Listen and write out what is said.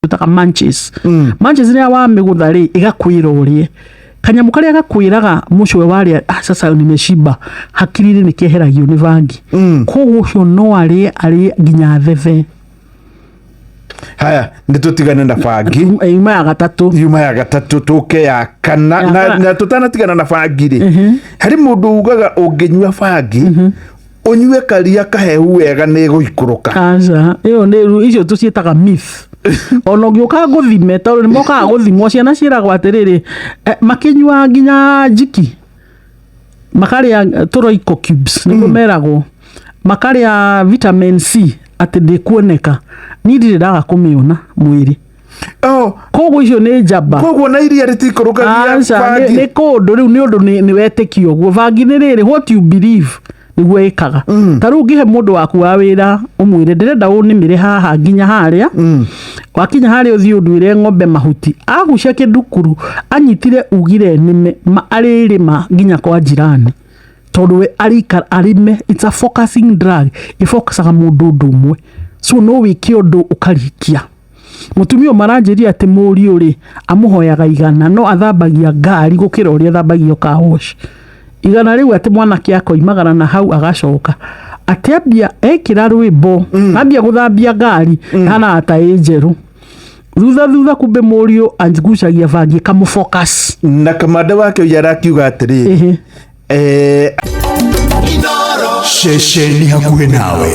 Tũtaga munchies. Munchies rĩrĩa wamĩgũtha rĩ, ĩgakwĩra ũrĩe kanyamũ karĩa gakwĩraga mũcwe warĩa, "Ah, sasa nimeshiba." Hakiri-inĩ nĩ keheragio nĩ bangi. Koguo ũcio no arĩe arĩe nginya thethe. Haya, nĩ tũtigane na bangi. Yuma ya gatatũ. Yuma ya gatatũ, tũke ya kana. Ya na, kana. Na tũtanatigana na bangi rĩ, harĩ mũndũ ugaga ũngĩnyua bangi, ũnyue karia kahehu wega, nĩ ĩgũikũrũka. Aca, ĩyo nĩ icio tũciĩtaga myth. Ona ũngĩũka ngũthime, tondũ nĩ mokaga gũthimwo, ciana ciĩragwo atĩrĩrĩ, makĩnyua nginya njiki, makarĩa tũroiko cubes nĩguo meragwo, makarĩa vitamin C atĩ ndĩkuoneka. Niĩ ndirĩ ndaga kũmĩona mwĩrĩ. Oh, koguo icio nĩ njamba. Koguo na iria rĩtikũrũkagia Aca, bangi? Nĩ kũndũ rĩu nĩ ũndũ nĩ wetĩkio ũguo. Bangi nĩ rĩrĩ, what you believe nĩguo ĩkaga. Ta rĩu ũngĩhe mũndũ waku wa wĩra, ũmwĩre, "Ndĩrenda ũnĩmĩre haha nginya harĩa," wakinya harĩa ũthiĩ ũnduĩre ng'ombe mahuti, agucia kĩndukuru anyitire, ugire nĩme ma arĩrĩma nginya kwa jirani, tondũ we arĩikara arĩme. It's a focusing drug, ĩfocusaga mũndũ ũndũ ũmwe, so no wĩke ũndũ ũkarikia. Mũtumia ũyũ maranjĩria atĩ mũriũ rĩ, amũhoyaga 100, no athambagia ngari gũkĩra ũrĩa athambagio car wash. 100 rĩu atĩ mwanake akoimagara na hau agacoka atĩ ambia ekĩra rwĩmbo, ambia gũthambia ngari hanaga ta ĩ njerũ. Thutha thutha kumbe mũriũ agucagia bangi ĩkamũfocus. Na kamanda wake ũyũ arakiuga atĩrĩrĩ, ceceni hakuhĩ nawe.